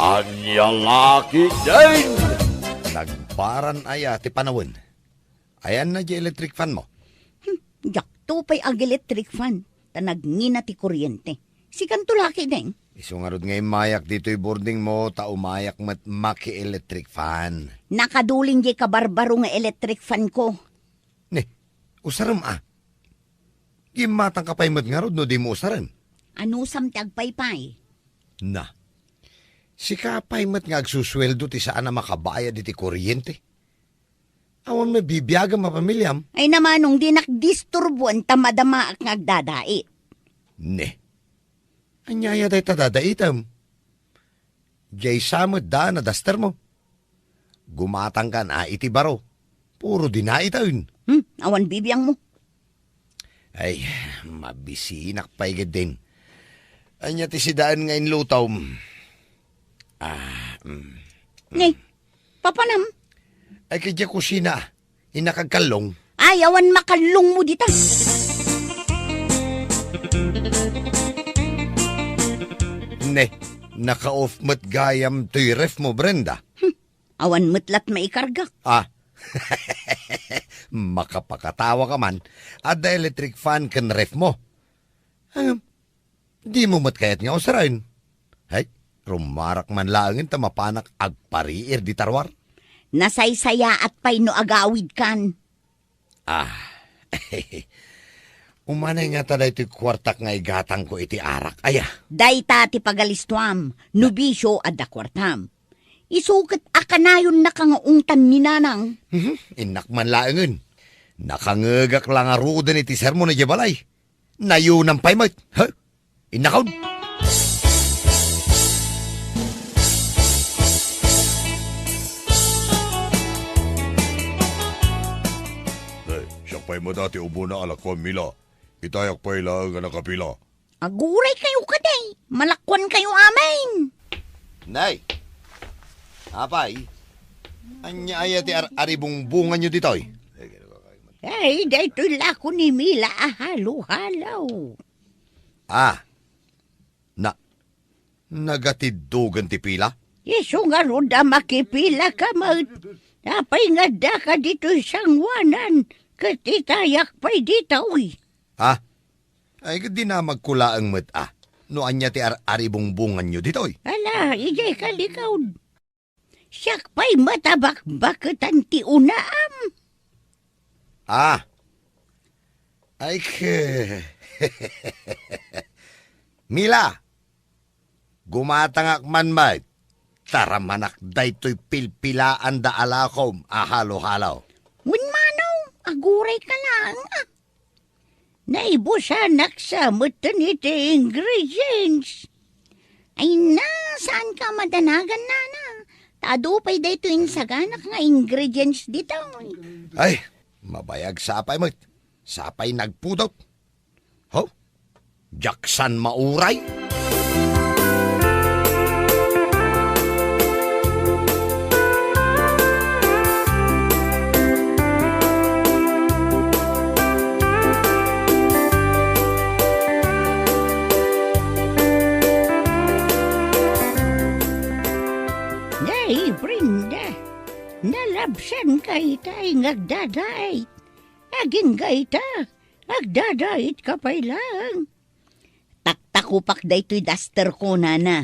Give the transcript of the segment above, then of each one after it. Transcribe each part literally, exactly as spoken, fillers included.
Ania la ketdin? Nagparan aya ti panawen? Ayanna diay electric fan mo? Hmm, diakto pay ag-electric fan, ta nagngina ti kuryente. Sikanto la ketdin? Isu ngarud nga immayak ditoy boarding mo, ta umayak met maki-electric fan. Nakadulin diay kabarbaro nga electric fan ko. Ne, usarem a. Gimmatangka pay met ngarud no dimo usaren. Anusam ti agpaypay? Na, sika pay met nga agsusueldo ti saan a makabayad iti kuryente. Awan met bibiagam a pamiliam. Ay, namanong, dinak disturboen ta madamaak nga agdadait. Ne. Ania aya dayta dadaitem? Diay sa met daan a daster mo. Gumatangkan a iti baro. Puro dinaiten. Hmm, awan bibiang mo. Ay, mabisinak pay ketdin. Ania ti sidaen nga inlutom? Ah, mm. Ne, papanam? Ay, kay diay kusina. Innak agkallong. Ay, awan makallong mo dita. Ne, naka-off met gayam toy ref mo, Brenda. Hmm, awan met lat maikargak. Ah. Makapakatawa ka man. Adda electric fan ken ref mo. Ngem, dimo met kayat nga usaren? Hay, rumarak man laengen ta mapanak agpariir dita ruar. Nasaysayaat pay no agawidkan. Ah. Umanay ngata daytoy kuartak nga igatangko iti arak, aya? Dayta ti pagalistuam, no bisio adda kuartam. Isu ket a kanayonnaka nga ungtan ni Nanang. Mhm, innak man laengen. Nakangegak la ngaruden iti sermon idiay balay. Nayunam pay met. Ha? Innakon. Ay, siak pay met a ti ubona a lakuam, Mila. Itayak pay laeng a nakapila. Aguray kayo kadi, malakuan kayo amin. Nay, apay, ania aya ti ar-, aribungbunganyo ditoy? Ay, daytoy lako ni Mila a halo-halo. Ah, na, nagatiddogan ti pila? Isu ngarud a makipila ka met. Apay nga adda ka ditoy sangoanan, ket itayak pay ditoy. Ah, ay, ket dinamagko laeng met a no ania ti ar-, aribungbunganyo ditoy. Ala, idiay kalikawd. Siak pay met a bakbaketan ti unaam. Ah. Ay, ke-, Mila, gumatangak man met. Taramanak daytoy pilpilaanda a lakom a halo-halo. Wen manong, aguray ka laeng a. Naibusanak sa metten iti ingredients. Ay na, saan ka madanagan, nana? Ta adu pay daytoy insaganak nga ingredients ditoy. Ay, mabayag sapay met. Sapay nagpudot. Ho? Diak san mauray? Nay, Brenda, nalabsan ka itay nga agdadait. Agingga ita, agdadait ka pay laeng. Taktakupak daytoy daster ko, nana.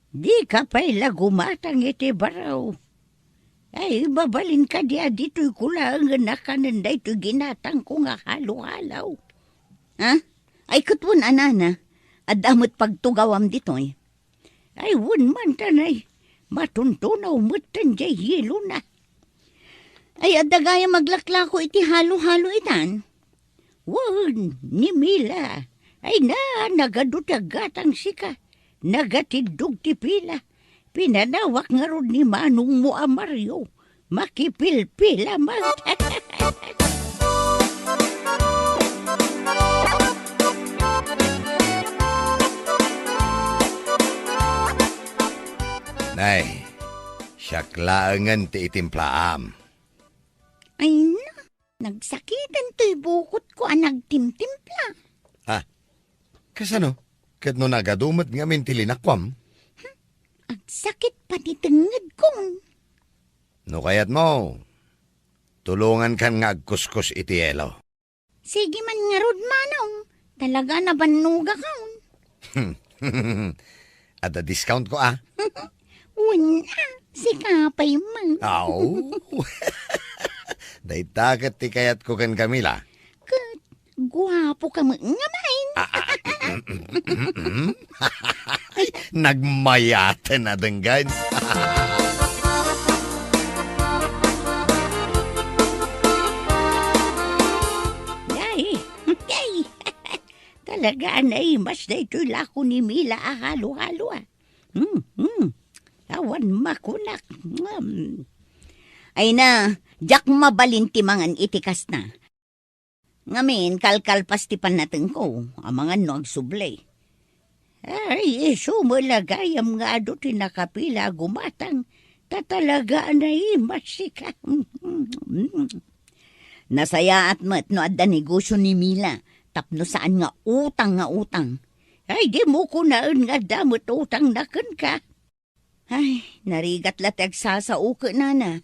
Di ka pay la gumatang iti baro. Ay, mabalin kadi a ditoy ko laengen a kanen daytoy ginatangko nga halo-halo? Ha? Ay, ket wen a nana, adda met pagtugawam ditoy. Ay, wen man, tanay, matuntunaw metten diay yelona. Ay, adda gayam aglaklako iti halo-halo itan? Wen, ni Mila. Ay na, nagadu ti aggatang sika. Nagatiddog ti pila. Pinanawak ngarud ni manongmo a Mario. Makipilpila met. Nay, siak laengen ti itimplaam. Ay na, nagsakiten toy bukotko a nagtimtimpla. Ah, kasano? Ket no nagadu met ngamin ti linakuam? Hmm? Agsakit pati tengngedko. No kayatmo, tulongankan nga agkuskus iti yelo. Sige man ngarud, Manong. Talaga nabannogakon. Adda discount ko, a. Wen, a. Sika pay man. Aw. Dayta ket ti kayatko ken Camila. Ket guapoka met nga main. Ah, ah, mm, mm, mm, mm. Ay, nagmayaten a denggen. Ay, ay. Talaga a naimas daytoy lako ni Mila a halo-halo, a. Hmm, hmm. Awan makunak. Hmm. Ay na, diak mabalin ti mangan iti kasta. Ngamin, kalkalpas ti pannatengko, amangan no agsubli. Ay, isu met la gayam nga adu ti nakapila a gumatang, ta talaga a naimas sika. Nasayaat met no adda negosio ni Mila, tapno saan nga utang nga utang. Ay, dimo kunaen nga adda met utangna kenka. Ay, narigat la ti agsasao kenana.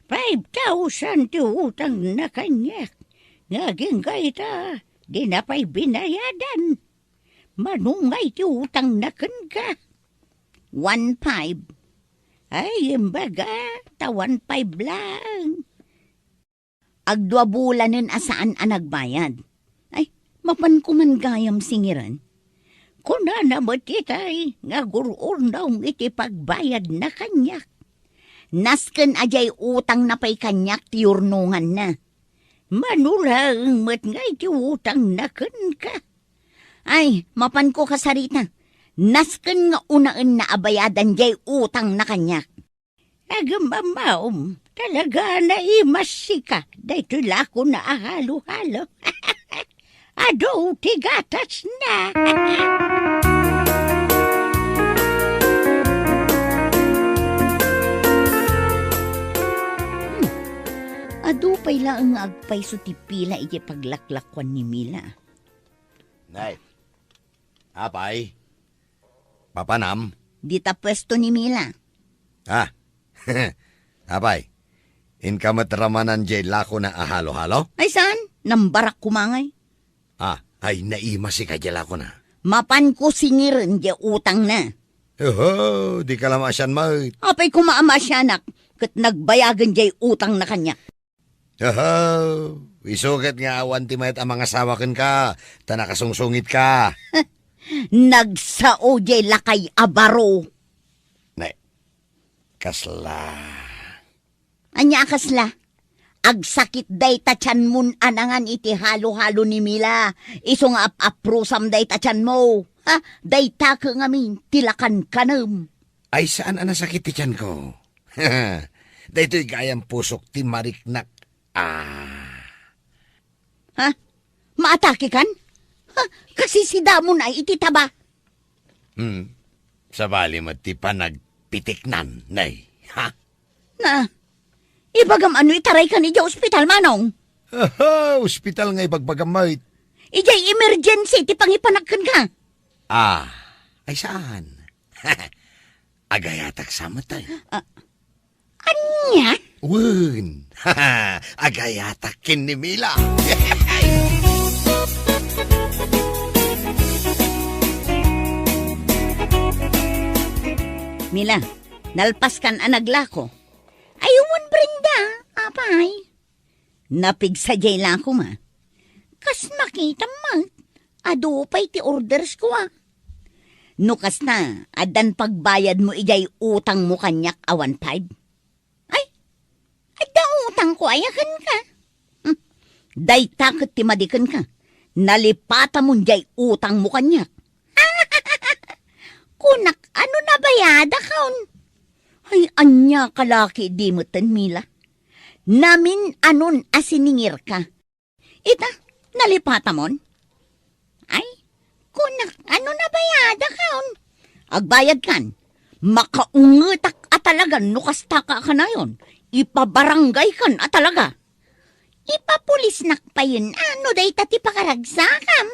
Five thousand ti utangna kaniak. Nga agingga ita, dina pay binayadan. Mano ngay ti utangna kenka? One five. Ay, imbaga, ta one five lang. Agdua bulanen a saan a nagbayad. Ay, mapanko man gayam singiren. Kunana met itay nga agur-urnom iti pagbayadna kaniak. Nasken a diay utangna pay kaniak ti yurnonganna. Mano laeng met nga iti utangna kenka. Ay, mapanko kasarita. Nasken nga unaenna a bayadan diay utangna kaniak. Agem-ammaom, talaga a naimas sika daytoy lakona a halo-halo. Adu ti gatasna. Hmm. Adu pay laeng nga agpayso ti pila iti paglaklakuan ni Mila. Nay, apay, papanam? Dita puesto ni Mila. Ah, apay, inka met ramanan diay lakona a halo-halo? Ay saan, nambarak koma ngay. Ah, ay naimas sika diay lakona. Mapanko singiren diay utangna. Oho, dika la maasian met. Apay koma a maasianak, ket nagbayagen diay utangna kaniak. Aha, isu ket nga awan ti mayat a mangasawa kenka, ta nakasungsungitka. Nagsao diay lakay a baro. Ne, kasla. Ania a kasla? Agsakit dayta tianmon a nangan iti halo-halo ni Mila. Isu nga ap-aprusam dayta tianmo. Ha? Dayta ket ngamin ti lakankanem. Ay, saan a nasakit ti tianko? Daytoy gayam pusok ti mariknak. Ah. Ha? Maatakekan? Ha? Kasisidamon ay iti taba? Hmm. Sabali met ti panagpitiknan, nay. Ha? Na, ibagam a no itaraykan idiay ospital, Manong? Aha, ospital nga ibagbagam met. Idiay emergency ti pangipanak kenka. Ah, ay saan? Agayatak sa met, ay. Ah, ania? Wen, agayatak ken ni Mila. Mila, nalpaskan a naglako. Ay, wen, Brenda, apay. Napigsa diay lakoma. Kas makitam met, adu pay ti ordersko, a. No kasta, addan pagbayadmo idiay utangmo kaniak a one five? Ay, adda utangko aya kenka? Hmm, dayta ket ti madi kenka. Nalipatamon diay utangmo kaniak. Kunak, ano nabayadakon? Ay, ania ka laki di metten, Mila? Namin-anon a siningirka. Ita, nalipatamon? Ay, kunak, ano nabayadakon? Agbayadkan, makaungetak a talagan no kastaka a kanayon, ipabarangaykan a talaga. Ipapulisnak payen, a, no dayta ti pakaragsakam.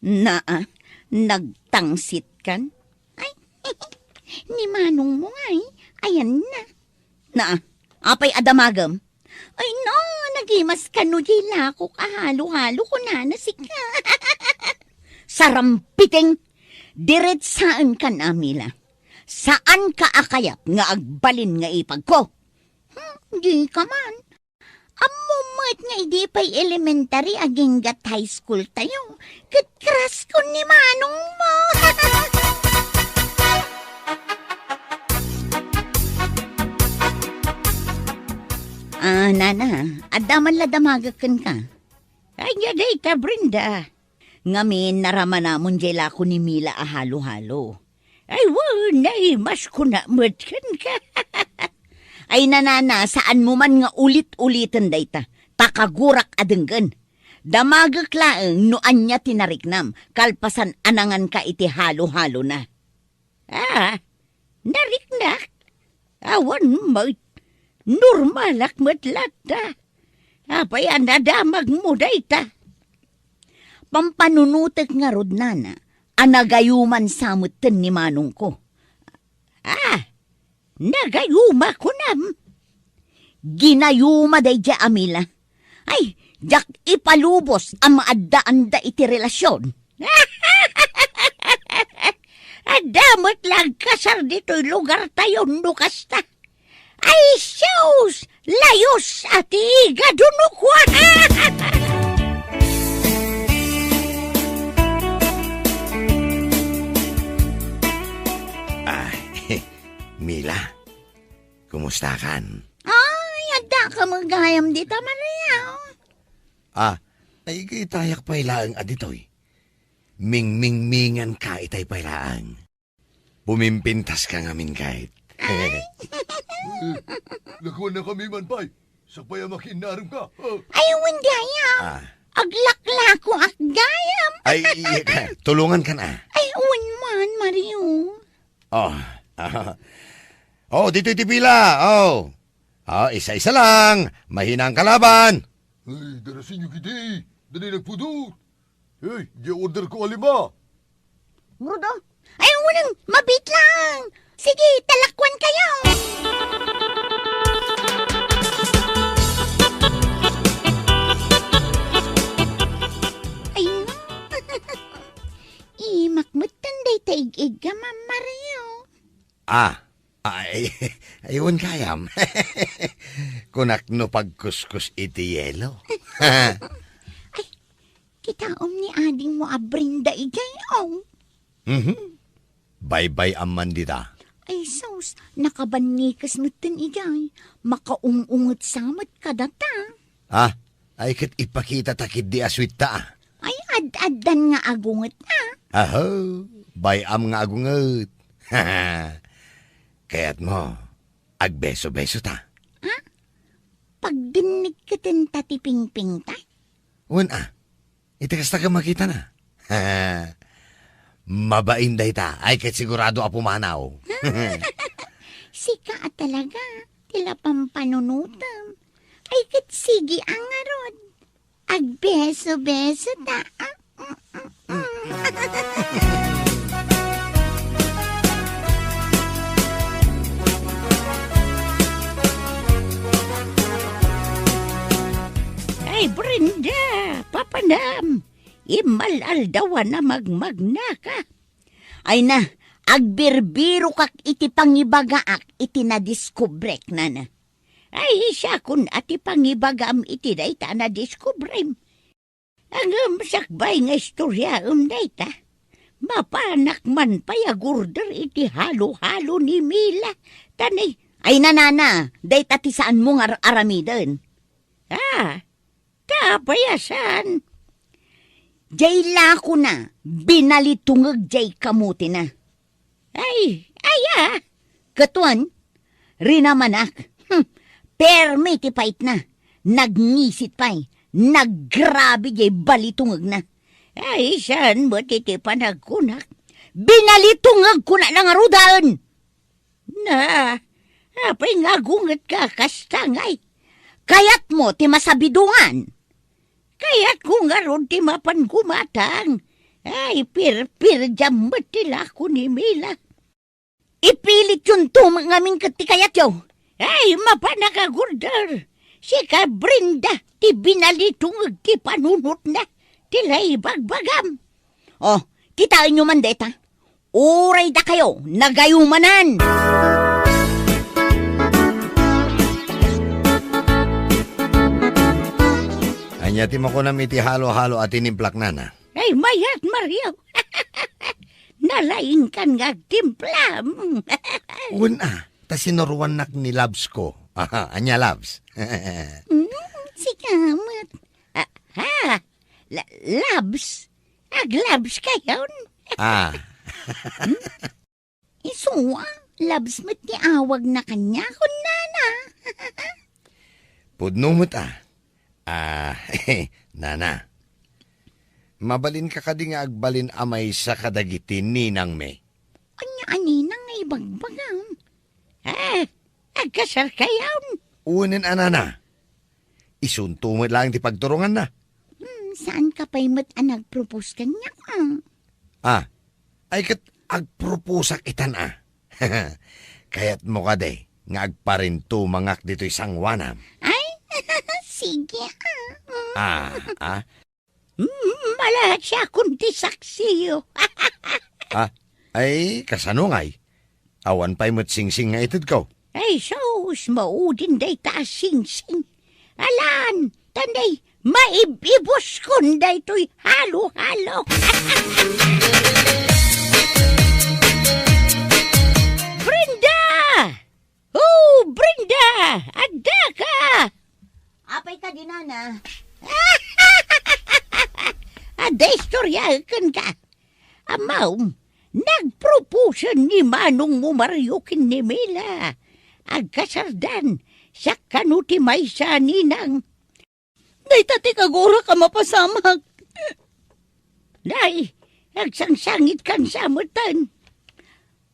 Naa, nagtangsitkan. Ay, Ni manongmo ngay, ayanna. Na, apay a damagem? Ay na, nagimas kano diay lakok a halo-halo, kunana sika. Sarampiting, diretsaenka, Mila. Saanka a kayat nga agbalin nga ipagko? Hmm, dika man. Ammom met nga idi pay elementary agingga't high school tayo, ket crush ko ni manongmo. Ah, nana, adda man la damagek kenka? Ania dayta, Brenda? Ngamin, naramanamon diay lako ni Mila a halo-halo. Ay, wen, naimas ko na met kenka. Ay, nanana, saanmo man nga ulit-uliten dayta, ta kagurak a denggen. Damagek laeng no ania ti nariknam, kalpasan a nanganka iti halo-halona. Ah, nariknak? Awan met. Normalak met latta. Apay a nadamagmo dayta? Pampanunotek ngarud, nana, a nagayuman sa metten ni manongko. Ah, nagayuma, kunam? Ginayuma daydiay a Mila. Ay, diak ipalubos a maaddaanda iti relasion. Adda met la agkasar ditoy lugartayo no kasta. Ay, sus! Layos a ti igado no kua! Ay, Mila, kumustakan? Ay, adda ka met gayam dita, Maria. Ah, ay, itayak pay laeng a ditoy. Mingmingmingan ka itay pay laeng. Pumimpintas ka ngamin, kayat. Ay. Eh, nakuan na kami man pay. Sakbay a makiinnarim ka. Ah. Ay, wen gayam. Ah. Aglaklako ak gayam. Ay, iya ka. Tulungan ka na. Ay, wen man, Mario. Oh, ah. Oh, dito iti pila. Oh. Ah, isa-isa lang. Mahina ang kalaban. Ay, darasin niyo kidi. Dali nagpudot. Hey, di order ko a lima. Rudo? Ay, unang, mabit lang. Sige, talakwan kayo. Ay, no. Imak met tan dayta ig-igga, Ma'am Mario. Ah, ay, ay, wen gayam. Kunak no pagkuskus iti yelo. Ay, kitaem ni adingmo a Brenda idiay, oh. Mhm. Baybay-am man dita. Ay, sus, nakabannikes metten idiay. Makaung-unget sa met kadata. Ah, ay ket ipakitata ketdi a sweet ta, ah. Ay, ad-addan nga agunget, ah. Aho, bay-am nga agunget. Kayatmo, agbeso-beso ta. Ha? Pagdinnig ketenta ti pingpingta? Wen, ah. Iti kasta ket makitana. Mabain dayta. Ay, ket sigurado a pumanaw. Sika a talaga, ti la pampanunotem. Ay, ket sige a ngarud. Agbeso-beso ta. Ay, Brenda, papanam, immal-aldawan a magmagnaka. Ay na, agbirbirokak iti pangibagaak iti nadiskubrek, nana. Ay, siakon a ti pangibagam iti dayta a nadiskubrem. Ngem sakbay nga istoriaem dayta, mapanak man pay agurder iti halo-halo ni Mila. Ta ni, ay, nanana, dayta ti saanmo nga ar-aramiden. Ah, ta apay a saan? Jay lakona, binalitungeg jay kamotina. Ay, aya? Ket wen, rinamanak. Hmm, permi ti paitna. Nagngisit pay. Naggrabe jay balitungegna. Ay, saan met iti panagkunak? Binalitungeg kunana ngaruden! Na, apay nga agungetka kasta ngay? Kayatmo ti masabidongan? Kayatko ngarud ti mapan gumatang. Ay, pirpirdiam met ti lako ni Mila. Ipilityonto met ngamin ket ti kayatyo. Ay, mapanak a gurder. Sika, Brenda, ti binalitungeg ti panunotna. Ti lay bagbagam. Oh, kitaenyo man dayta. Uray dakayo, nagayumanan. Ania ti makunam iti halo-halo a tinimplak, nana? Ay, mayat, Mario. Nalaingkan nga agtimplam. Wen a, ta sinuroannak ni Labs ko. Aha, ania, Labs? Mm, sika met. Ah, ha? La-, Labs? Aglabs kayon? Ah. Isu a, Labs met ti awagna kaniakon, nana. Pudno met a. Ah, nana. Mabalinka kadi nga agbalin a maysa kadagiti ninangmi? Ania a ninang nga ibagbagam? Ah, agkasarkayon? Unen a, nana. Isunto met laeng ti pagturonganna. Hmm, saanka pay met a nagpropose kaniak, ah? Ah, ay ket agproposak itan a. Kayatmo kadi nga agparintumangak ditoy sangoanam? Ay, sige, ah. Ah, ah. Mm, malasiakon ti saksiyo. Ah, ay, kasano ngay? Awan pay met singsing nga itedko. Ay, sus, maudin dayta a singsing. Alan, tanday, maib-ibuskon daytoy halo-halo. Brenda! Oh, Brenda! Adda ka! Apay ka di, nana? Adda istorya kenka. Amam, nagproposen ni manongmo Mario ken ni Mila. Agkasardan, siak kano ti maysa a ninang. Dayta ti kagurak a mapasamak. Nay, agsangsangitka sa metten.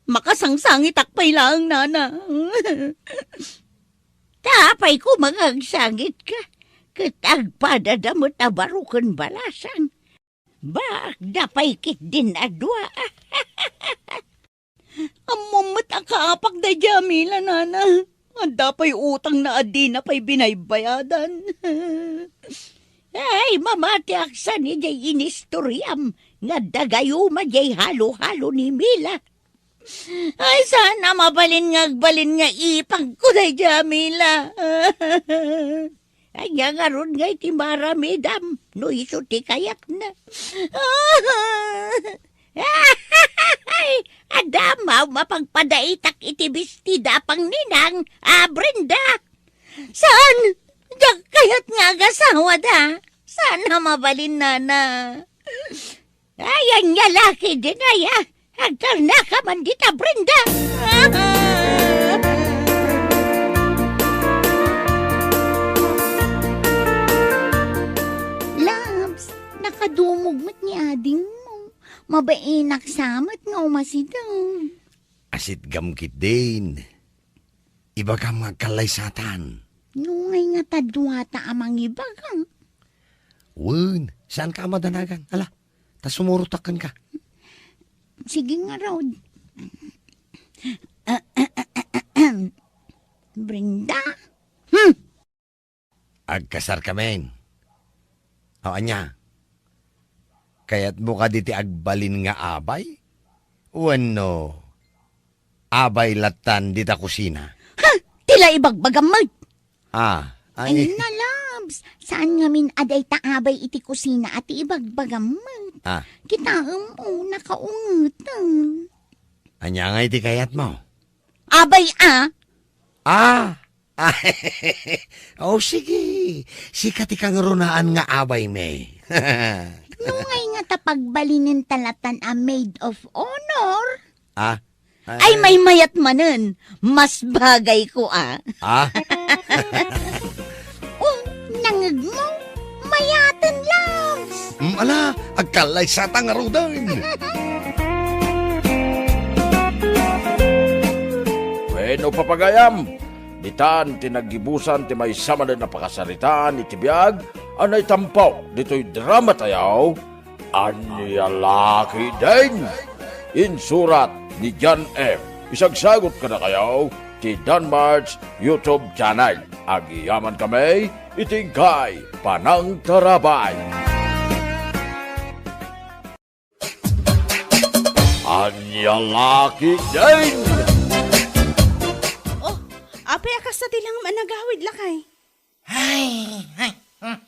Makasangsangitak pay laeng, nana. Ta apay koma nga agsangitka, ket agpadada met a baro ken balasang. Baak da pay ketdin a dua. Ammom met a kaapak daydiay a Mila, nana. Adda pay utangna a dina pay binaybayadan. Ay, mamatiak saan idiay inistoriam nga adda gayuma diay halo-halo ni Mila. Ay, saan a mabalin nga agbalin nga ipangko daydiay a Mila. Ania ngarud ngay ti maaramidam no isu ti kayatna? Ay, adda a mapagpadaitak iti bestida a pangninang a Brenda? Saan? Diak kayat nga agasawada. Saan a mabalin, nana? Ay, ania la ketdin aya? Agtalnaka man dita, Brenda! Labs, nakadumog met ni adingmo. Mabainak sa met nga umasideg. Asidegam ketdin. Ibagam nga agkallaysatan. No ngay nga ta duata a mangibaga. Wen, saanka a madanagan? Ala, ta sumurotak kenka. Sige ngarud. Brenda? Hmm. Agkasarkamin. O, ania? Kayatmo kadi ti agbalin nga abay? Wenno abay lattan dita kusina? Ha! Ti la ibagbagam met! Ah, ay. Ay, na, Labs. Saan ngamin a dayta abay iti kusina a ti ibagbagam met? Ah. Kitaem, o, nakaungeten. Ania ngay ti kayatmo? Abay a! Ah! Ah, o, sige. Sika ti kangrunaan nga abaymi. No ngay nga ta pagbalinenta lattan a maid of honor? Ah, ay, maymayat manen. Mas bagay ko, ah. Ah? O, nangegmo? Mayaten, Labs! Mm, ala, agkallaysata ngaruden. Wenno, papagayam, ditan ti naggibusan ti maysa manen a pakasaritaan iti biag a naitampo ditoy drama tayo, Ania la ketdin? Insurat ni John F. Isagsagut kadakayo ti Danmart's YouTube channel. Agyamankami iti inkay panangtarabay. Ania la ketdin? Oh, apay a kasta ti langam a nagawid, lakay? Ay, ay, hmm.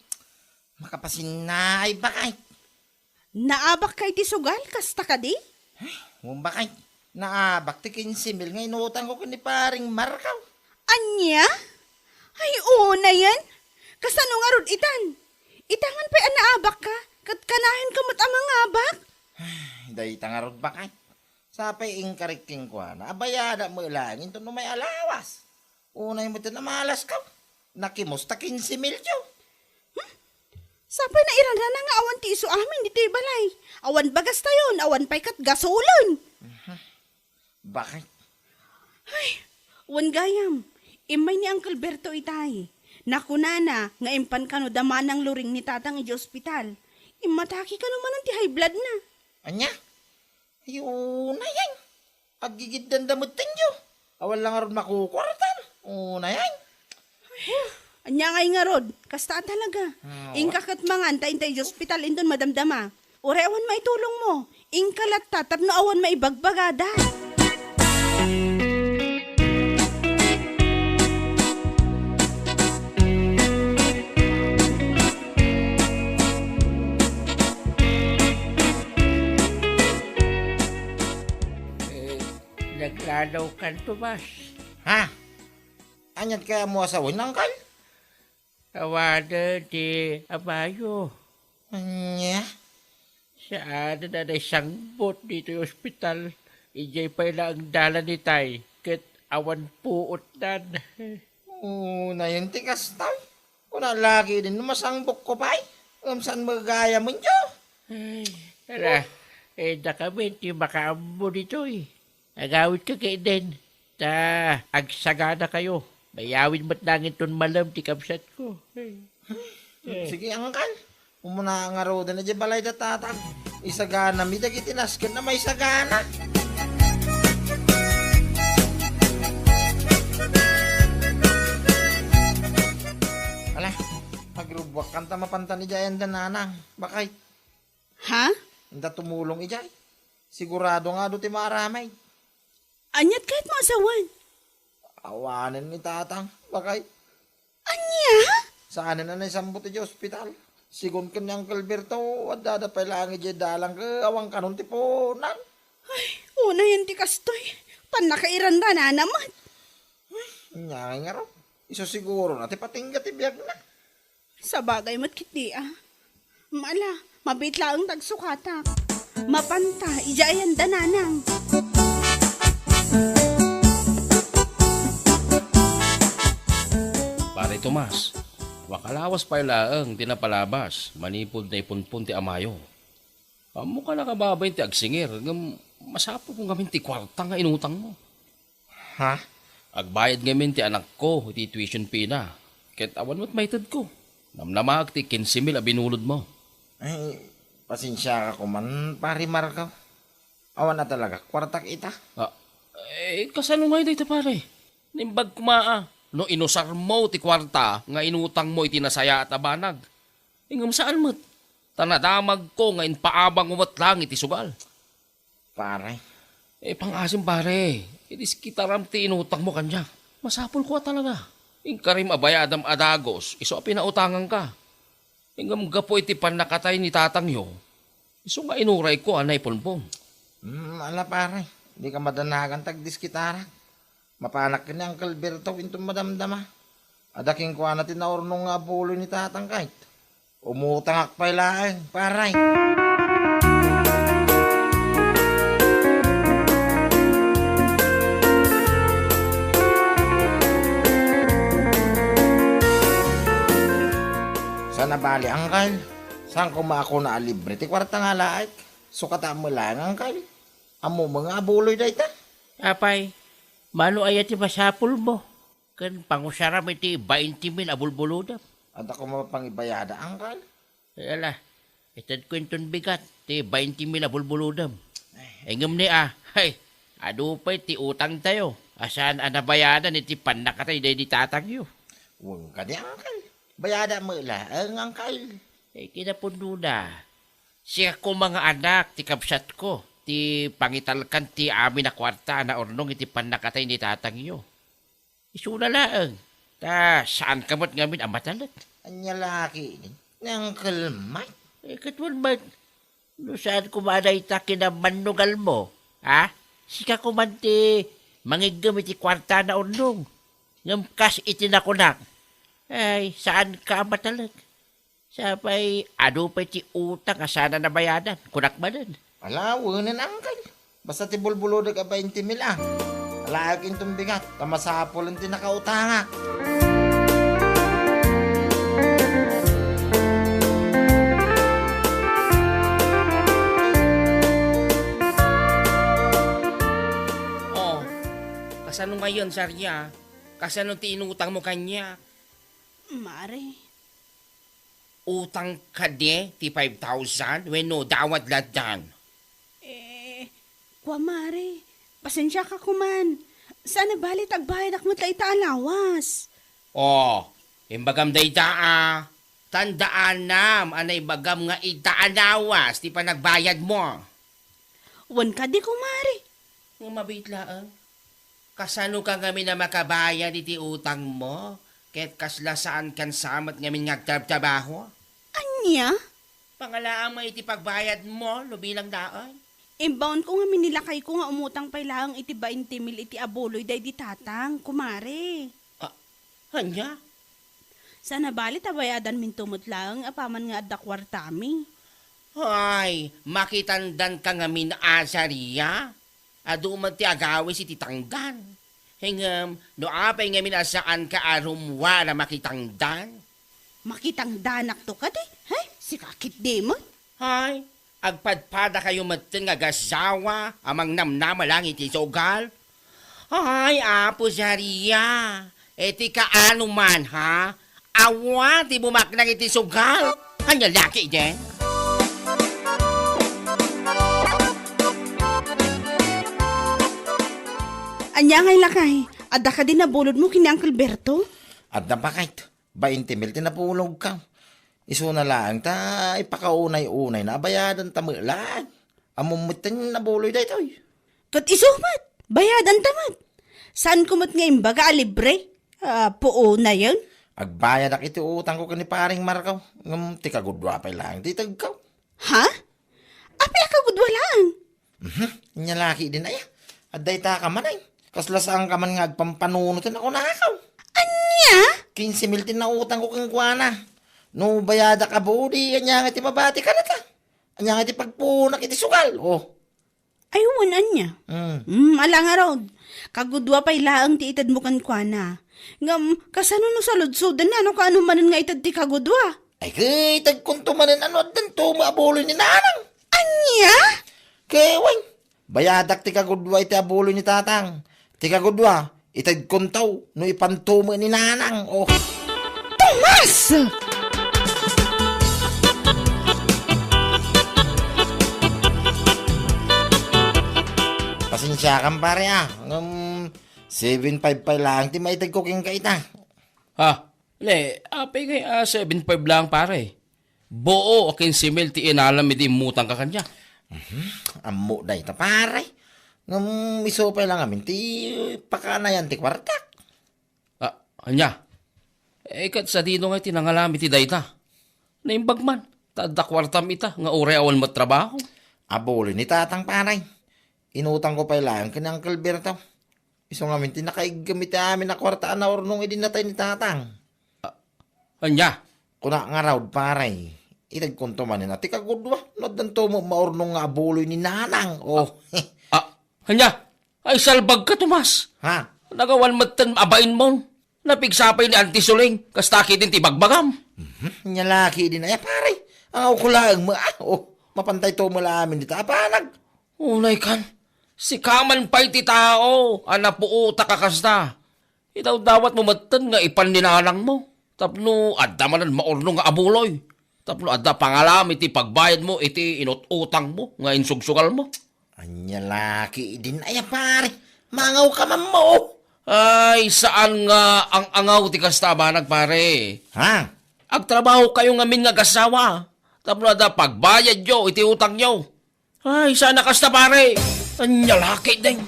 Makapasinnaay, bakay. Naabakka iti sugal, kasta kadi? Ay, wen, bakay. Naabak ti kinse mil nga inutangko ken ni Paring Marco. Ania? Ay, unayen. Kasano ngarud itan? Itangan pay a naabakka, ket kanayon ka met a mangabak? Ay, dayta ngarud, bakay. Sapay inkarik kenkuana a bayadak met laeng inton umay a lawas. Unay met a namalas ka. Nakimos ta kinse milyo. Hmm? Sapay nairanrana nga awan ti isu amin ditoy balay. Awan bagastayon, awan pay ket gasolin. Bakit? Ay, wen gayam, immay ni Uncle Berto itay. Nakunana nga impan kano da manang Loring ni Tatang iti ospital. Immatake kano manen ti high blood na. Ania? Ay, unayen. Aggigiddan da met tenyo. Awan la ngarud makukuartan. Unayen. Ania ngay ngarud, kasta a talaga. Ah, inka ket mangan ta intay iti ospital inton madamdama. Uray awan maitulongmo, inka latta tapno awan maibagbagada. Eh, naglalaw kan, Tomas. Ha? Aniat kaya mo a sawen, Angkal? Awanen ti amayo. Ania? Saan a naisangbut ditoy ospital. Idiay pay laeng dalan itay, ket awan puotnan. Unayen ti kasta. Kuna lagi din no masangbukko pay. Ngem saan met gayamenyo? Ay, ala, eh, dakami ti makaammo ditoy. Agawidka ketdin, ta agsaganakayo. Mayawid met laeng inton malem ti kabsatko. Eh. Sige, Angkal. Umuna ngaruden idiay balay da Tatang. Isaganami dagiti nasken a maisagana. Ala, agrubuakkan ta mapantan idiay ayan da Nanang. Bakay. Ha? Inta tumulong idiay. Sigurado nga adu ti maaramid. Aniat kayatmo a sawen? Awanen ni Tatang, bakay. Ania? Saanen a naisambut idiay ospital. Sigun ken ni Uncle Berto, addada pay laeng idiay dalan ket awan kanon ti puonan. Ay, unayen ti kastoy. Pannakairanranana met. Ania ngay ngarud? Isu siguro na ti patingga ti biagna. Sabagay met ketdi a. Ala, mabiit laeng ti agsukatak. Mapanta, idiay ayan da Nanang. Pare Tomas, makalawas pay laeng ti napalabas manipud naipunpon ti amayo. Ammok a nakababain ti agsingir, ngem masapulko ngamin ti kuarta nga inutangmo. Ha? Agbayad ngamin ti anakko iti tuition fee na, ket awan met maitedko. Namnamaak ti kinse mil a binulodmo. Ay, pasensiaka koman, Pare Marco. Awan a talaga kuartak ita. Ah, eh, kasano ngay dayta, pare? Naimbag koma a no inusarmo ti kuarta nga inutangmo iti nasayaat a banag. Ngem saan met, ta nadamagko nga impaabangmo met laeng iti sugal. Pare. Eh, pang-asim, pare. Idiskitaram ti inutangmo kaniak. Masapulko a talaga. Inkarim a bayadam a dagus, isu a pinautangangka. Ngem gapu iti pannakatay ni tatangyo, isu nga inurayko a naipunpon. Hmm, ala, pare. Dika madanagan ta agdiskitarak. Mapanak ken ni Uncle Berto inton madamdama. Adda kenkuana ti naurnong nga abuloy ni tatang kayt. Umutangak pay laeng, pare. Saan a bali, Uncle? Saan koma a kuna a libre ti kuarta nga alaek? Sukata met laeng, Uncle. Ammom nga abuloy dayta? Apay, mano aya ti masapulmo? Ken pangusaram iti bainte mil a bulbulodem. Adda koma pangibayada, Uncle? Ala, itedko inton bigat ti bainte mil a bulbulodem. Ay. Ngem ni a, hay, Adu pay ti utangtayo a saan a nabayadan iti pannakatay daydi tatangyo. Wen kadi, Uncle. Bayadak met laeng, Uncle. Eh, kinapudnona, sika koma nga anak ti kabsatko ti pangitalkan ti amin a kuarta a naurnong iti pannakatay ni tatangyo. Isuna laeng, ta saanka met ngamin a matalek. Ania la ketdin, ni Uncle Mike? Eh, ket wen met, no saan koma a dayta kinabannugalmo, ha? Sika koman ti mangiggem iti kuarta a naurnong. Ngem kas iti nakunak, ay, saanka a matalek. Sapay, adu pay ti utang a saan a nabayadan, kunak manen. Ala, wenen, Uncle. Basta ti bulbulodek a bainte mil a. Alaek inton bigat, ta masapulen ti nakautangak. Oh, kasano ngayon, Saria? Kasano ti inutangmo kaniak? Mare. Utang kadi ti five thousand wenno dawat lattan? Eh, kua, Mare, pasensiaka koman. Saan a bali ta agbayadak met la ita a lawas. Oh, imbagam dayta a. Tandaanam a naibagam nga ita a lawas ti panagbayadmo. Wen kadi, kumare. Nga mabiit laeng. Kasano ka ngamin a makabayad iti utangmo? Ket kasla saankan sa met ngamin nga agtrabtrabaho? Ania? Pangalaam iti pagbayadmo, no bilang daon. Imbaonko ngamin ni lakayko nga umutang pay laeng iti bainte mil iti abuloy daydi tatang, kumare. Ah, ania? Saan a bali ta bayadanminto met laeng apaman nga adda kuartami. Ay, makitandanka ngamin, Azaria. Adu met ti agawis iti tangdan. Ngem, no apay ngamin a saanka a rummuar a makitangdan? Makitangdanakto kadi? He? Sika ketdi met? Ay, agpadpadakayo metten nga agasawa a mangnamnama lang iti sugal? Ay, Apo Zaria, iti kaano man, ha? Awan ti bumaknang iti sugal. Ania la ketdin? Ania ngay lakay? Adda kadi nabulodmo ken ni Uncle Berto? Adda, baket. Bainte mil ti nabulogko. Isuna laeng ta ipakaunay-unayna a bayadanta met laeng. Ammom metten nabuloy daytoy. Ket isu met, bayadanta met. Saanko met nga imbaga a libre? Ah, puonayen? Agbayadak iti utangko ken ni Paring Marco. Ngem ti kagudua pay laeng ti itegko. Ha? Apay a kagudua laeng? Mhm. Ania la ketdin aya? Adda ita ka manen. Kasla saanka man nga agpampanunot ti nakunako. Ania? Kinse mil ti nautangko kenkuana. No bayadak abuloy, ania nga ti mabati kanata? Ania nga ti pagpuonak iti sugal? Oh. Ay, wen, ania? Mm. Hmm, ala ngarud. Kagudua pay laeng ti itedmo kenkuana. Ngem, kasano no saludsodenna no kaano manen nga ited ti kagudua? Ay, ket itedkonto manen no addanto met abuloy ni Nanang. Ania? Ket wen, bayadak ti kagudua iti abuloy ni Tatang. Ti kagudua, itedkonto no ipanto met ni Nanang. Oh. Tomas! Pasensiakan, pare, ah. Ngem, seven five pay laeng ti maitedko kenka ita. Ha? Ne, apay ngay a seven five laeng, pare? Buo a kinse mil ti inalam idi immutangka kaniak. Mhm. Ammok dayta, pare. Ngem isu pay la ngamin ti pakaanayan ti kuartak. Ah, ania? Eh, ket sadino ngay ti nangalam iti dayta? Naimbag man, ta adda kuartam ita nga uray awan met trabaho. Abuloy ni Tatang, pare. Inutangko pay laeng ken ni Uncle Berto. Isu ngamin ti nakaiggem iti amin a kuarta a naurnong idi natay ni Tatang. Ah, ania? Kunak ngarud, pare, itedkonto manen a ti kagudua no addanto met maurnong nga abuloy ni Nanang. Oh. Ah, ania? Ay, salbagka, Tomas. Ha? Nagawan metten a bainmon. Napigsa pay ni Auntie Suling, kasta ketdin ti bagbagam. Mhm. Ania la ketdin aya, pare? Ang ako laeng met, ah. Oh, mapantayto met la amin dita a banag. Unay kan, sika man pay ti tao a napuotak a kasta. Idawdawatmo metten nga ipan ni nanangmo tapno adda manen maurnong nga abuloy, tapno adda pangalam iti pagbayadmo iti inut-utangmo nga insugsugalmo. Ania la ketdin aya, pare? Maangawka man mo. Ay, saan nga ang-angaw ti kasta a banag, pare. Ha? Agtrabahokayo ngamin nga agassawa. Tapno adda pagbayadyo iti utangyo. Ay, saan a kasta, pare. Ania la ketdin.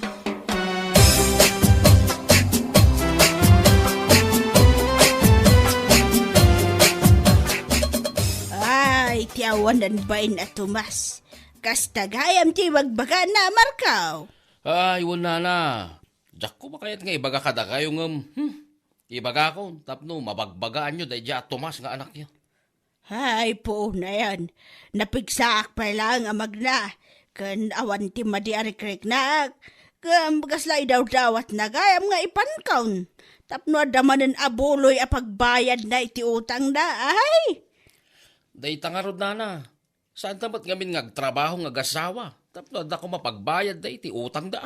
Ay, ti awanan bain a Tomas. Kasta gayam ti ibagbaga na, Marco. Ay, wen, nana. Diakko makayat nga ibaga kadakayo ngem, hmm, ibagakon tapno mabagbagaanyo daydiay a Tomas nga anakyo. Ay, puonayan. Napigsaak pay laeng a magna, ken awan ti madi a rikriknak. Ngem kasla idawdawatna gayam nga ipankon. Tapno adda manen a buloy a pagbayadna iti utangna, ay! Dayta ngarud, nana. Saanta met ngamin nga agtrabaho nga agassawa tapno adda koma pagbayadda iti utangda.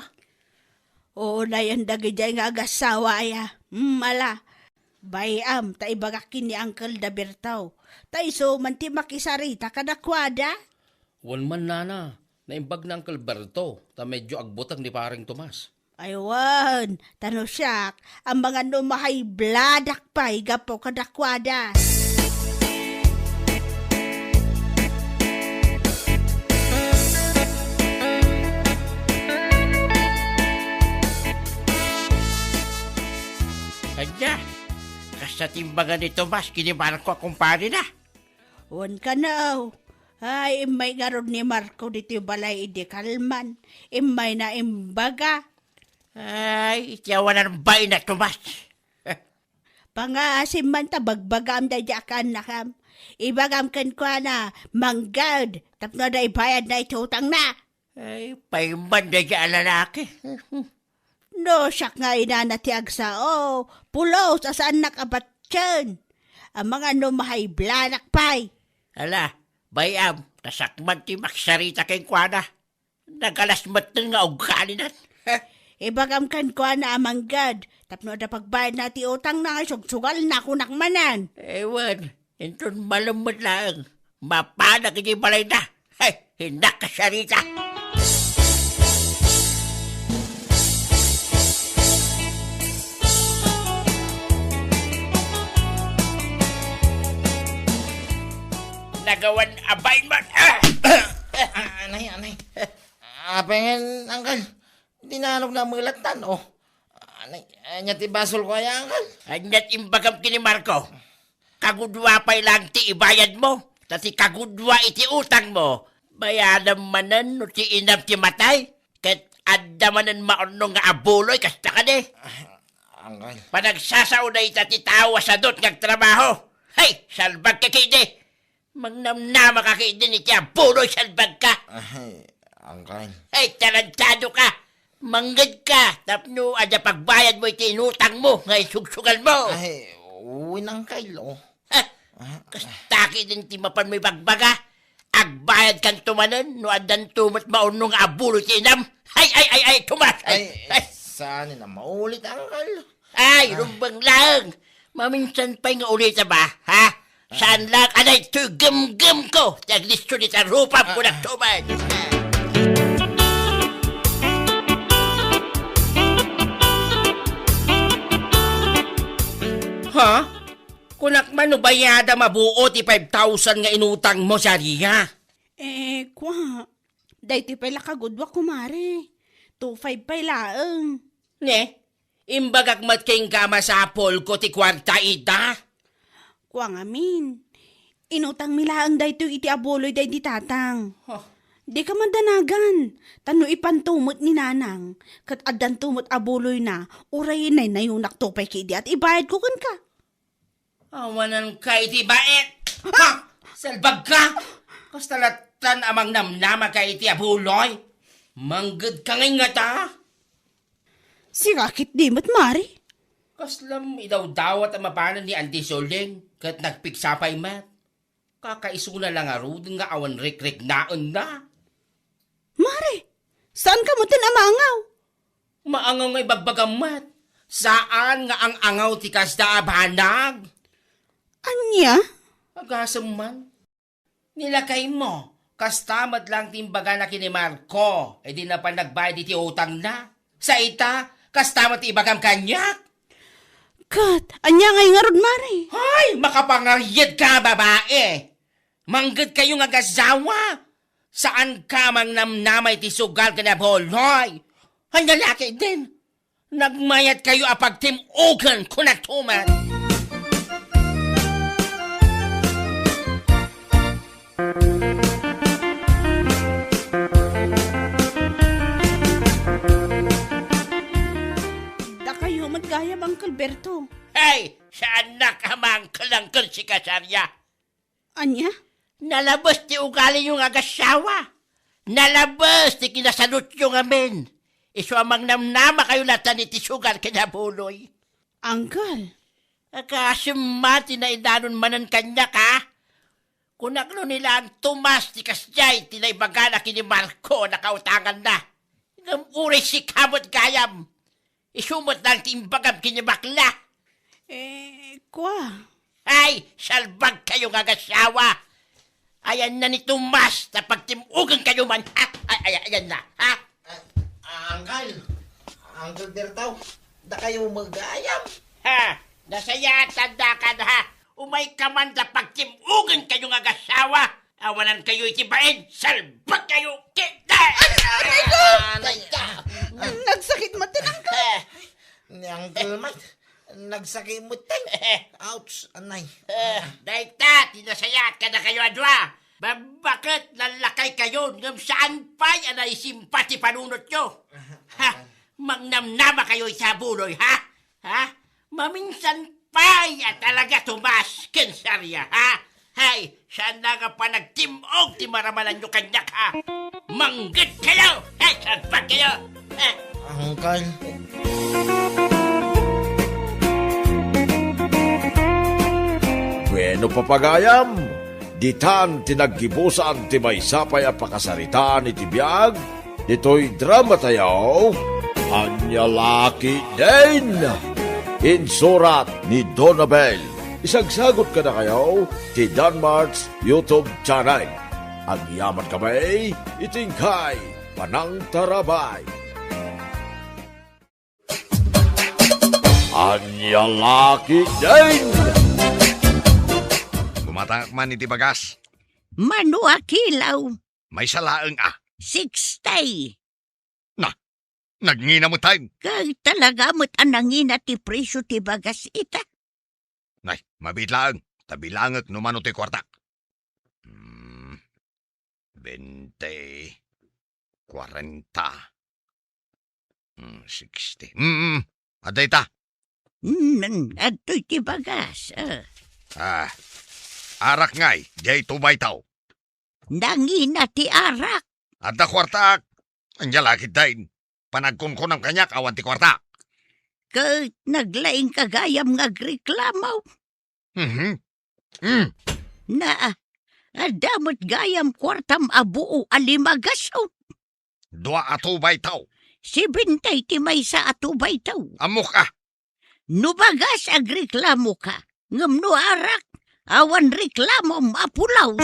Unayen dagidiay nga agassawa aya. Hmm, ala. Bay-am, ta ibagak ken ni Uncle Daberto. Ta isu man ti makisarita kadakuada. Wen man, nana, naimbag ni Uncle Berto, ta medyo agbuteng ni Pareng Tomas. Ay wen, ta no siak, amangan no ma-high blood-ak pay gapu kadakuada. Ania, kasta ti imbaga ni Tomas ken ni Marco a kumparena? Wen kano. Ay, immay ngarud ni Marco ditoy balay idi kalman. Immayna imbaga. Ay, iti awanan bain a Tomas. Pangaasim man ta bagbagaam daydiay a kaannakam. Ibagam kenkuana, mangged, tapno adda ibayadna iti utangna. Ay, paimban daydiay a lalaki. No siak nga inana ti agsao, pulos a saannak a batien. Amangan no ma-high blood-ak pay. Ala, bay-am, ta siak man ti makisarita kenkuana. Nagalas metten nga ugalina. Ibagam kenkuana a mangged, tapno adda pagbayadna ti utangna nga isugsugalna kunak manen. Ewan, inton malem met laeng, mapanak iti balayna. Hay, innak kasarita. Nagawan a bain man. Ah! Ah, anay, anay. Apay ngan, Uncle? Di naanok namelattan, oh. Anay, ania ti basolko aya, Uncle? Ania ti imbagam ken ni Marco? Kagudua pay laeng ti ibayadmo, ta ti kagudua iti utangmo, bayadam manen no ti inam ti matay, ket adda manen maunong nga abuloy kasta kadi. Ah, Uncle. Panagsasao dayta ti tao a sadut nga agtrabaho. Hay, salbagka ketdi. Mangnamnamaka ketdin iti abuloy, salbagka. Ay, Uncle. Ay, tarantadoka. Manggedka tapno adda pagbayadmo iti inutangmo nga isugsugalmo. Ay, wen, Uncle, oh. Ha? Ah. Kasta ketdin ti mapanmo ibagbaga? Agbayadkanto manen no addanto met maunong nga abuloy ti inam. Ay, ay, ay, ay, Tomas! Ay, ay, ay. Saan na maulit, Uncle? Ay, ah, rumbeng laeng. Maminsan pay nga ulita ba, ha? Saan lang, anay, toy gemgem ko. Ti aglisyon iti rupam, ah, kunak ah. Tuman. Ha? Kunak man no bayada mabuo ti five thousand nga inutang mo, Saria? Eh, kwa. Daytoy pay la kagudua, kumare. Two five pay laeng. Ne? Imbagak met kenka a masapulko ti kuarta ita? Kua ngamin, inutangmi laeng daytoy iti abuloy daydi tatang. Huh. Dika madanagan, ta no ipanto met ni nanang, ket addanto met abuloyna, uray naynayonakto pay ketdi a ibayadko kenka. Awananka iti bait! Ha? Salbagka! Kasta lattan a mangnamnamaka iti abuloy? Manggedka ngay ngata? Sika ketdi met, Mari. Kaslam idawdawat a mapanen ni Auntie Soling ket nagpigsa pay met. Kakaisuna la ngaruden nga awan rikriknaenna. Mari, saanka metten a maangaw? Maangaw nga ibagbagam met. Saan nga ang-angaw ti kasta a banag. Ania? Agasem man. Nilakaymo, Kasta met laeng ti imbagana ken ni Marco, idi napan nagbayad iti utangna. Sa ita, kasta met ti ibagam kaniak. Ket, ania ngay ngarud, Mare? Ay, makapangaryedka, babae! Manggedkayo nga agasawa! Saanka mangnamnama iti sugal ken abuloy! Ania la ketdin? Nagmayatkayo a pagtim-ogen, kunakto met. Dakayo met gayam, Uncle Berto. Hey! Saannak a mangkelangkel, sika, Saria. Ania? Nalabes ti ugaliyo nga agasawa. Nalabes ti kinasalutyo ngamin. Isu a mangnamnamakayo latta iti sugal ken abuloy. Uncle. Kasem met ti naidanon manen kaniak, a? Kunak no ni la ni Tomas ti kasdiay ti naibagana ken ni Marco a nakautanganna. Ngem uray sika met gayam. Isu met laeng ti imbagam ken ni bakla. Eh, kua. Ay, salbagkayo nga agasawa! Ayanna ni Tomas ta pagtim-ogenkayo man, ha? Ay, ay, ayanna, ha? Ah, ah, Uncle. Uncle Berto, dakayo met gayam. Ha? Nasayaat dakayo, ha? Umayka man ta pagtim-ogenkayo nga agasawa. Awanankayo iti bain, salbagkayo, kita! Aray ko! Aray ka! Nagsakit met ti Uncle. Eh. Ni Uncle met, nagsakit met ti. Ouch, anay. Eh, dayta, ti nasayaat kadakayo a dua. Babbaket, nalakaykayo, ngem saan pay a naisimpa ti panunotyo. Ha? Mangnamnamakayo iti abuloy, ha? Ha? Maminsan pay a talaga, Tomas ken Saria, ha? Hay, saan nga panagtim-og ti maramalanyo kaniak, ha? Manggedkayo! Hay, salbagkayo! Ha? Uncle. Bueno, papagayam, ditan ti naggibusan ti maysa pay a pakasaritaan iti biag, ditoy dramatayo, Ania La Ketdin! Insurat ni Donabel. Isagsagut kadakayo ti Danmart's YouTube channel. Agyamankami iti inkay panangtarabay. Ania La Ketdin! Gumatangak man iti bagas. Mano a kilo? Maysa laeng a. Sixty. Na, nagngina met tayo. Kay talaga met a nangina ti presyo ti bagas ita. Nay, mabiit laeng, ta bilangek no mano ti kuartak. Hmm, bente, kuarenta, hmm, sixty. Hmm, hmm, adda ita. Hmm, adtoy ti bagas, ah. Ah, arak ngay, diay two by two. Nangina ti arak. Adda kuartak. Ania la ketdin? Panagkunkunam kaniak awan ti kuartak. Ket naglaingka gayam nga agreklamo. Mhm. Mm. Na, adda met gayam kuartam a buo a lima gasut. Dua a two by two. Sibentay ti maysa a two by two. Ammok a. No bagas agreklamoka, ngem no arak, awan reklamom a pulos.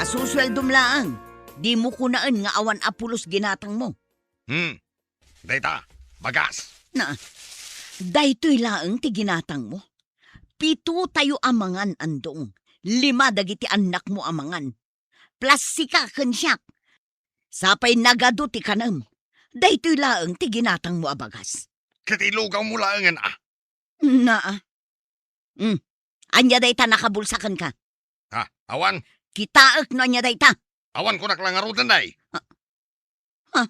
Asusueldom laeng, dimo kunaen nga awan a pulos ginatangmo. Hmm. Dayta, bagas. Na, daytoy laeng ti ginatangmo. Pito tayo a mangan, Andong. Lima dagiti annakmo a mangan. Plus sika ken siak. Sapay nagadu ti kanem. Daytoy laeng ti ginatangmo a bagas. Ket ilugawmo laengen a. Na. Hmm. Ania dayta nakabulsa kenka? Ha, awan. Kitaek no ania dayta. Awan kunak la ngaruden, nay. Ha? Ha?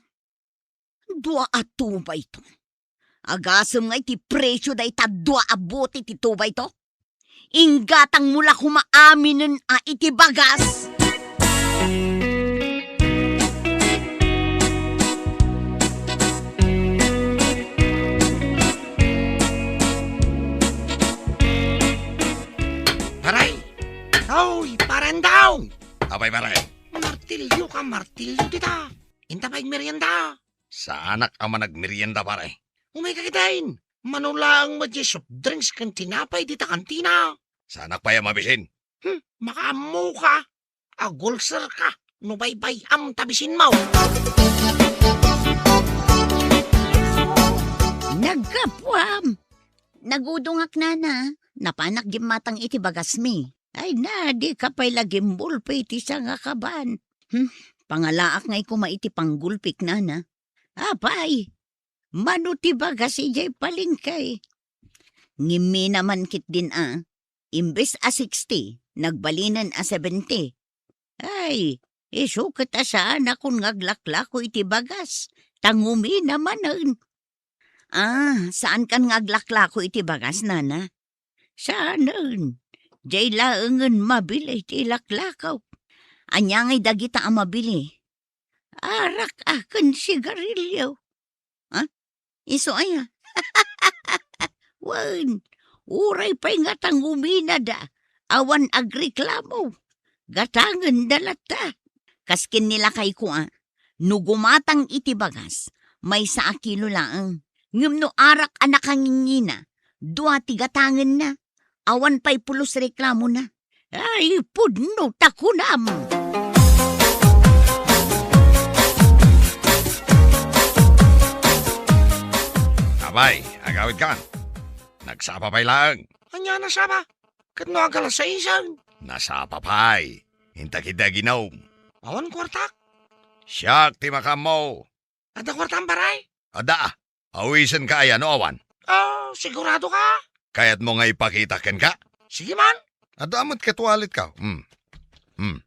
Dua a two by two. Agasem nga iti presyo dayta dua a bote ti two by two. Inggatangmo la koma aminen a iti bagas. Pare! Hoy, Pare Andong! Apay, pare? Martilyo ka, martilyo dita. Inta pay merienda. Saanak a managmerienda, pare. Umayka ketdin. Mano laeng met diay soft drinks ken tinapay dita kantina. Saanak pay a mabisin. Hmm, makaammoka. Agulserka no baybay-am ta bisinmo. Naggapuam. Nagudongak, nana. Napanak gimmatang iti bagasmi. Ay na, dika pay la gimbulpi iti sangakaban. Hmm, pangalaak ngay koma iti panggulpik, nana. Apay, mano ti bagas idiay palengke? Ngimmi naman ketdin a, imbes a sixty, nagbalinen a seventy. Ay, isu ket a saanakon nga aglaklako iti bagas, ta ngumina manen. Ah, saankan nga aglaklako iti bagas, nana? Saanen. Diay laengen mabili ti ilaklako. Ania ngay dagita a mabili? Arak a ken sigarilio. Ha? Isu aya? Wen, uray pay nga ta nguminada, awan agreklamo. Gatangenda latta. Kas ken ni lakayko a, no gumatang iti bagas, maysa a kilo laeng. Ngem no arak a nakangingina, dua ti gatangenna. Awan pay pulos reklamona. Ay, pudno ta kunam! Apay, agawidkan. Nagsapa pay laeng. Ania a nasapa? Ket no agkalasaisen? Nasapa pay. Inta ketdi aginom. Awan kuartak. Siak ti makaammo. Adda kuartam, pare? Adda. Awisenka aya no awan? Ah, siguradoka? Kayatmo nga ipakitak kenka? Sige man. Adda met ket walletko. Hmm. Hmm.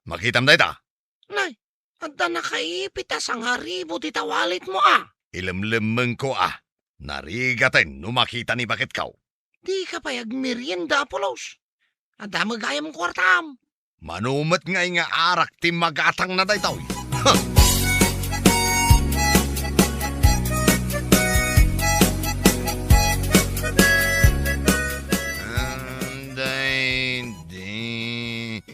Makitam dayta? Nay, adda nakaipit a sangaribu dita walletmo a. Ilemlemmengko a. Narigaten no makita ni baketko. Dika pay agmerienda a pulos. Adda met gayam kuartam. Mano met ngay nga arak ti magatangna daytoy? Huh! Daydi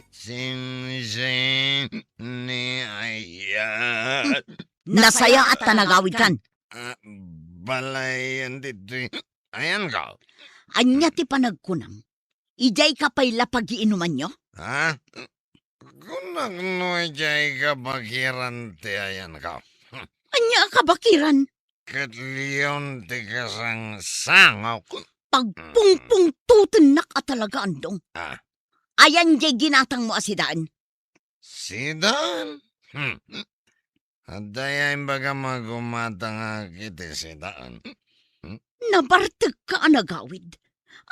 simsin ni ayat. Nasayaat ta nagawidkan. Ah, balayen ditoy. Ayanko. Ania ti panagkunam? Idiayka pay la pagiinumanyo? Ha? Kunak no idiay kabakiran ti ayanko. Ania a kabakiran? Ket leon ti kasangsangok. Pagpungpungtutennak a talaga, Andong. Ah. Ayan diay ginatangmo a sidaen? Sidaen? Hmm. Adda imbagam a gumatangak iti sidaen. Hmm? Nabartekka a nagawid.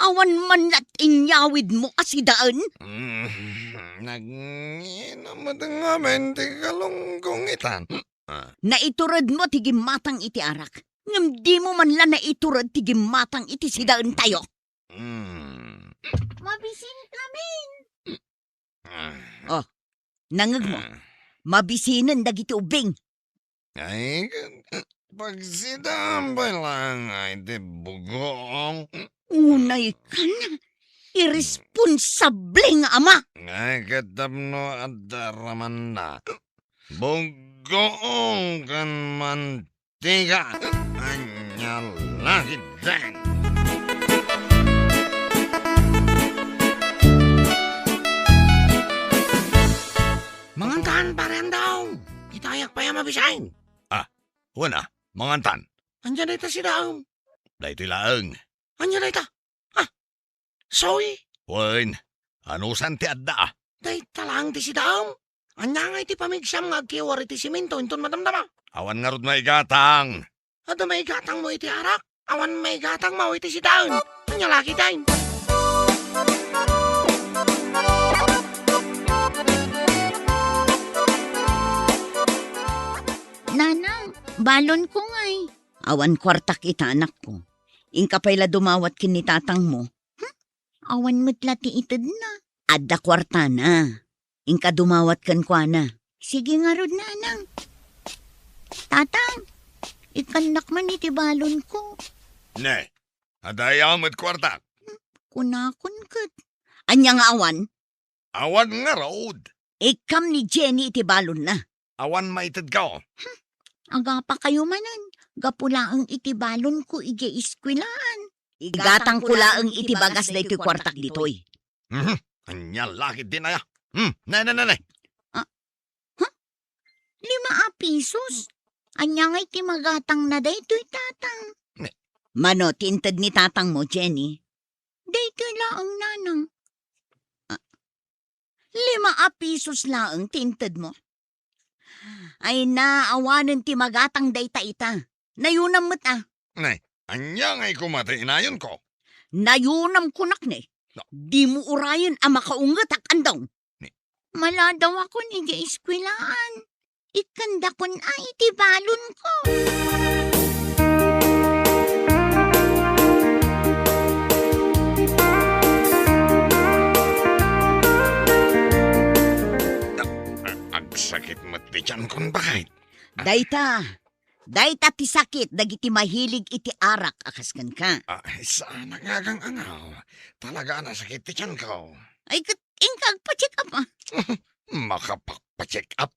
Awan man la ti inyawidmo a sidaen? Hmm. Nagngina met ngamin ti kalungkong itan. Ah. Naituredmo ti gimmatang iti arak, ngem dimo man la naitured ti gimmatang iti sidaentayo. Hmm. Mabisinkamin. Ah. Oh, nangngegmo. Ah. Mabisinen dagiti ubbing. Ay, pagsidaan pay laeng iti bugoong. Unay kan, iresponsable nga ama. Ay, ket tapno adda ramanna. Bugoong ken man- Tiga, ania la ketdin. Mangantan, Pare Andong. Itayak pay a mabisin. Ah, wen a, mangantan. Ania dayta sidaem? Daytoy laeng. Ania dayta? Ah, Soy? Wen, anusan ti adda a? Dayta laeng ti sidaem? Ania ngay ti pamigsam nga agkiwar iti simento inton madamdama? Awan ngarud maigatang. Adda maigatangmo iti arak? Awan maigatangmo iti sidaen. Ania la ketdin? Nanang, balonko ngay. Awan kuartak ita, anakko. Inka pay la dumawat ken ni tatangmo. Hmm? Awan met la ti itedna. Adda kuartana. Inka dumawat kenkuana. Sige ngarud, nanang. Tatang, ikkannak man iti balonko. Ne, adda aya met kuartak? Kunakon ket. Ania nga awan? Awan ngarud. Ikkam ni Jenny iti balonna. Awan maitedko. Hmm. Agapakayo manen, gapu laeng iti balonko idiay eskuelaan. Igatangko laeng iti bagas daytoy kuartak ditoy. Mhm. Ania la ketdin aya? Hmm, ne, ne, ne, ne. Ah, ha? Lima a pisos? Ania ngay ti magatangna daytoy, tatang? Ne. Mano ti inted ni tatangmo, Jenny? Daytoy laeng, nanang. Ah, lima a pisos laeng ti intedmo? Ay na, awanen ti magatang dayta ita. Nayunam met a. Nay, ania ngay koma ti inayonko? Nayunam kunak ne. No. Dimo urayen a makaungetak, andong. Ni- Maladawakon idiay eskuelaan. Ikkandakon a iti balonko. Agsakit met ti tiyankon, baket. Dayta, dayta ti sakit dagiti mahilig iti arak a kas kenka. Ah, saan a ngagang angaw. Talaga a nasakit ti tiyanko. Ay, ket inka agpa-check up, ah. Makapagpa-check up?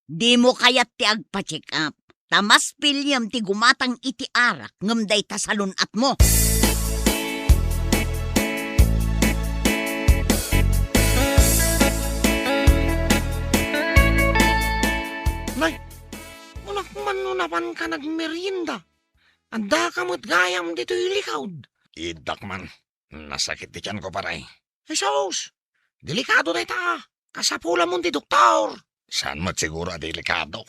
Dimo kayat ti agpa-check up. Ta mas piliem ti gumatang iti arak ngem dayta salun-atmo. Nay, kunak man no napanka nagmerienda. Addaka met gayam ditoy likod. Idak man. Nasakit ti tiyanko, pare. Jesus! Delikado dayta. Kasapulamon ti doktor. Saan met siguro a delikado?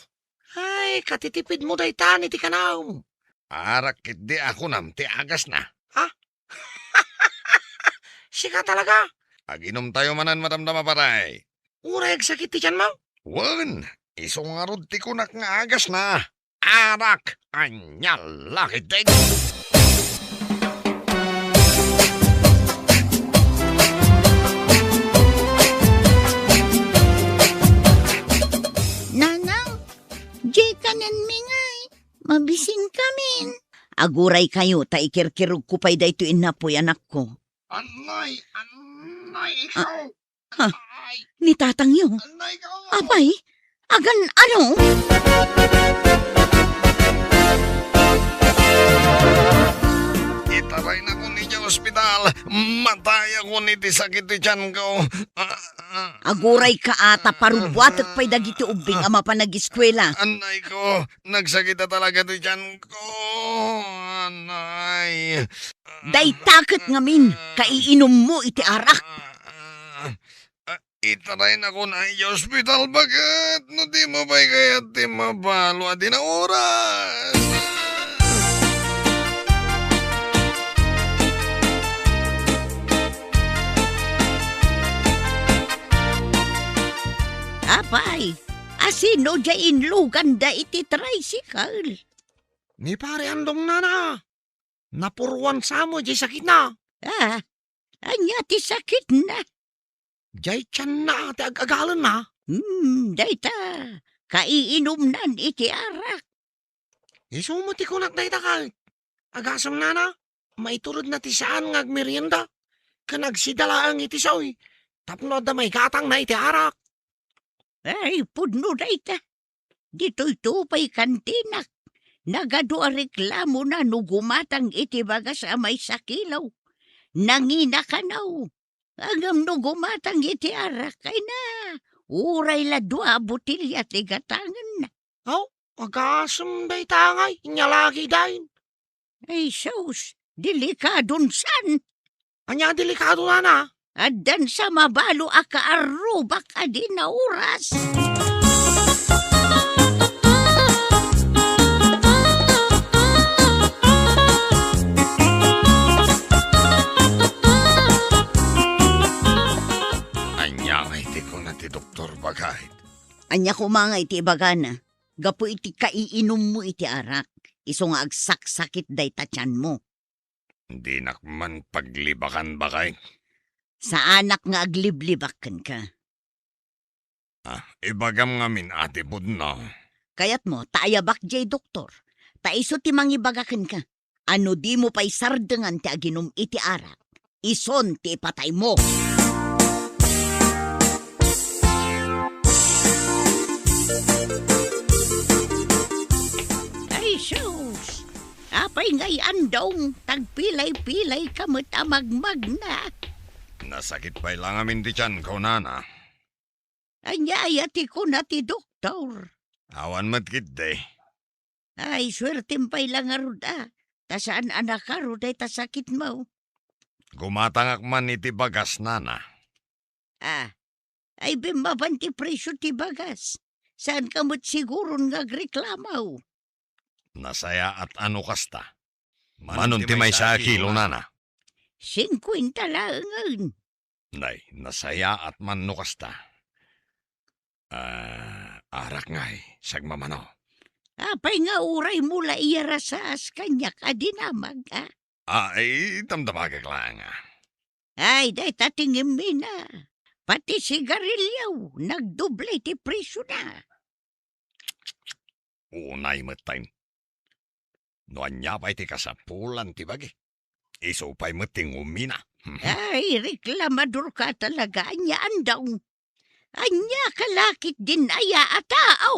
Ay, katitipidmo dayta iti kanam. Arak ketdi a kunam ti agasna. Ha? Sika talaga? Aginumtayo manen madamdama, pare. Uray agsakit ti tiyanmo? Wen, isu ngarud ti kunak nga agasna. Arak, ania la ketdin? Nanang, diay kanenmi ngay, mabisinkamin. Aguraykayo ta ikirkirogko pay daytoy innapoy, anakko. Anay, anay, ikaw. Ha? Ay. Ni tatangyo? Anay ko! Apay? Agan ano? Itarayna kon idiay ospital. Matayakon iti sakit ti tiyanko. Ah, ah. Agurayka a ta parubuatek pay dagiti ubbing a mapan ageskuela. Anay ko, nagsakit a talaga ti tiyanko. Anay. Dayta ket ngamin, kaiinummo iti arak. Ah, ah, ah, itaraynakon idiay ospital, baket no dimo pay kayat ti mabalo a dina oras. Apay, asino diay inluganda iti tricycle? Ni Pare Andong, nana. Napuruan sa met diay sakitna. Ah, ania ti sakitna? Diay tianna ti ag-agalenna. Hmm, dayta, kaiinumnan iti arak. Isu met ti kunak dayta ket. Agasem, nana, maituredna ti saan nga agmerienda ken agsida laeng iti soy tapno adda maigatangna iti arak. Ay, pudno dayta. Ditoyto pay kantinak. Nagadu a reklamona no gumatang iti bagas a maysa kilo. Nangina kano. Ngem no gumatang iti arak, ay na, uray la dua a botelya ti gatangenna. Aw, agasem dayta ngay, inyalagi dayn. Ay, sus, delikadon san. Ania delikado, nana? Addan sa mabalo a kaarrubak a dina oras. Ania ngay ti kuna ti doktor, baket? Ania koma ngay ti ibagana? Gapu iti kaiinummo iti arak, isu nga agsaksakit dayta tianmo. Dinak man paglibakan, baket. Saanak nga agliblibak kenka. Ah, ibagam ngamin a ti pudno. Kayatmo, ta ayabak diay doktor. Ta isu ti mangibaga kenka. A no dimo pay sardengan ti aginum iti arak, isun ti ipataymo. Sus! Apay ngay, Andong, tagpilay-pilay ka met a magmagna? Nasakit pay la ngamin ti tianko, nana. Ania aya ti kuna ti doktor? Awan met ketdi. Ay, suertem pay la ngarud a, ta saan a nakaro dayta sakitmo. Gumatangak man iti bagas, nana. Ah, ay bimmaban ti presio ti bagas. Saan ka met siguron nga agreklamo? Nasayaat a no kasta. Manon ti maysa a kilo, nana? Singkuenta laengen. Nay, nasayaat man no kasta. Ah, arak ngay, sagmamano. Apay nga uraymo la iyarasaas kaniak a dinamag, a? Ah, ay, damdamagak laeng, a. Ay, dayta ti ngemmina. Pati sigarilio, nagdoble ti presiona. Unay met, tay. No ania pay ti kasapulan ti bagi, isu pay met ti ngumina. Ay, reklamador ka talaga, ania, Andong? Ania ka la ketdin aya a tao?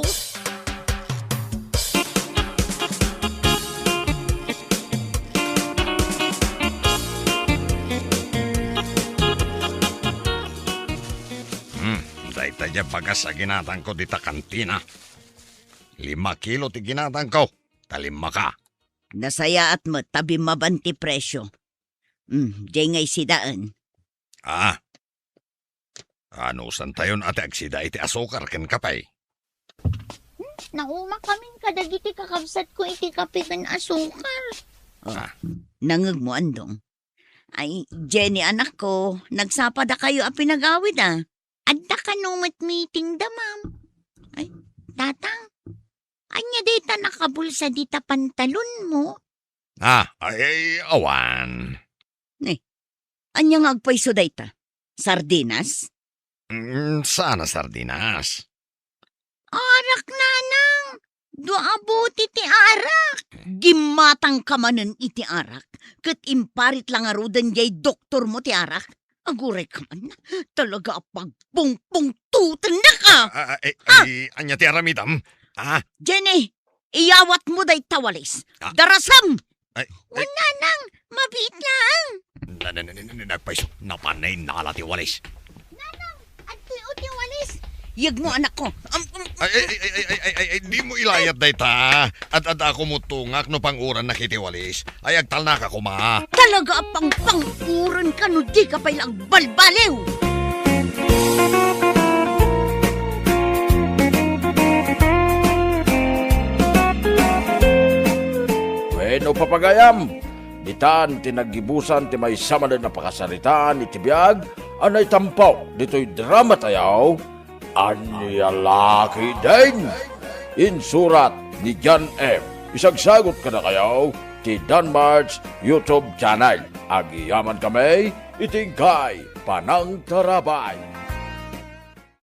Hmm, dayta diay bagas a ginatangko dita kantina. Lima kilo ti ginatangko, ta lima ka. Nasayaat met ta bimmaban ti presio. Hmm, diay nga isidaen. Ah, anusantayon a ti agsida iti asukar ken kape? Hmm, nauma kamin kadagiti kakabsatko iti kape ken asukar. Oh, ah. Nangegmo, Andong? Ay, Jenny, anakko, nagsapadakayo a pinagawid, a. Adda kano met meeting da, ma'am? Ay, Tatang, ania dayta nakabulsa dita pantalonmo? Ah, ay, ay, awan. Eh, ania nga agpayso dayta? Sardinas? Mm, saan a sardinas. Arak, nanang! Dua a bote ti arak! Gimmatangka manen iti arak, ket imparit la ngaruden diay doktormo ti arak. Aguray ka man, talaga a pagpungpungtutennaka! Ah, ah, eh, ah! Eh, ania ti aramidam? Ah? Jenny, iyawatmo dayta walis. Ah? Darasam! Ay, ay. Wen, nanang, mabiit laeng. Na, na, na, na, na, nagpayso, napan nainala ti walis. Nanang, adtoy ti walis. Yegmo, anakko. Am, am, ay, ay, dimo ilayat dayta. Ad-adda a kumutungak no pangurannak iti walis. Ay, agtalnaka koma. Talaga a pangpanguranka no dika pay la agbalbaliw. Wenno, papagayam, ditan ti naggibusan ti maysa manen a pakasaritaan iti biag a naitampo ditoy drama tayo, Ania la ketdin? Insurat ni John M. Isagsagut kadakayo ti Danmart's YouTube channel. Agyamankami iti inkay panangtarabay.